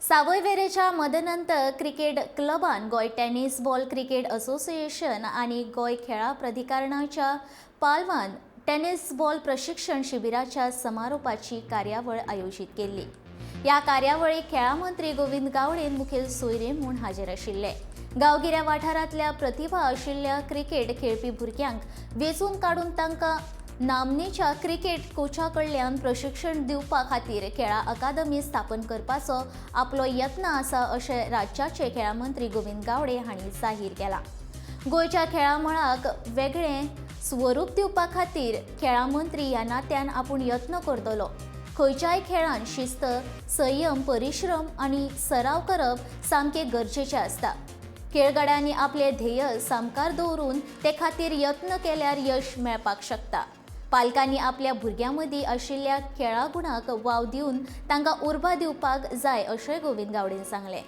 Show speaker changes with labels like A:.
A: सावयवेरेच्या मदनंत क्रिकेट क्लबान Goa tennis ball cricket association आनी गोंय खेळां प्राधिकरणाच्या पालवान टेनिस बॉल प्रशिक्षण शिबिराच्या समारोपाची कार्यावळ आयोजीत केल्ली. ह्या कार्यावळीक खेळां मंत्री गोविंद गावडे मुखेल सोयरे म्हूण हाजीर आशिल्ले. गांवगिऱ्या वाठारांतल्या प्रतिभा आशिल्ल्या क्रिकेट खेळपी भुरग्यांक वेंचून काडून तांकां नामनेच्या क्रिकेट कोचा कडल्यान प्रशिक्षण दिवपा खातीर खेळां अकादमी स्थापन करपाचो आपलो यत्न आसा, अशें राज्याचे खेळां मंत्री गोविंद गावडे हांणी जाहीर केलां. गोंयच्या खेळां मळाक वेगळें स्वरूप दिवपा खातीर खेळां मंत्री ह्या नात्यान आपूण यत्न करतलो. खंयच्याय खेळान शिस्त, संयम, परिश्रम आनी सराव करप सामकें गरजेचें आसता. खेळगड्यांनी आपलें ध्येय सामकार दवरून ते खातीर यत्न केल्यार यश मेळपाक शकता. पालकांनी आपल्या भुरग्यां मदीं आशिल्ल्या खेळां गुणाक वाव दिवन तांकां उर्बा दिवपाक जाय, अशेंय गोविंद गावडेन सांगलें.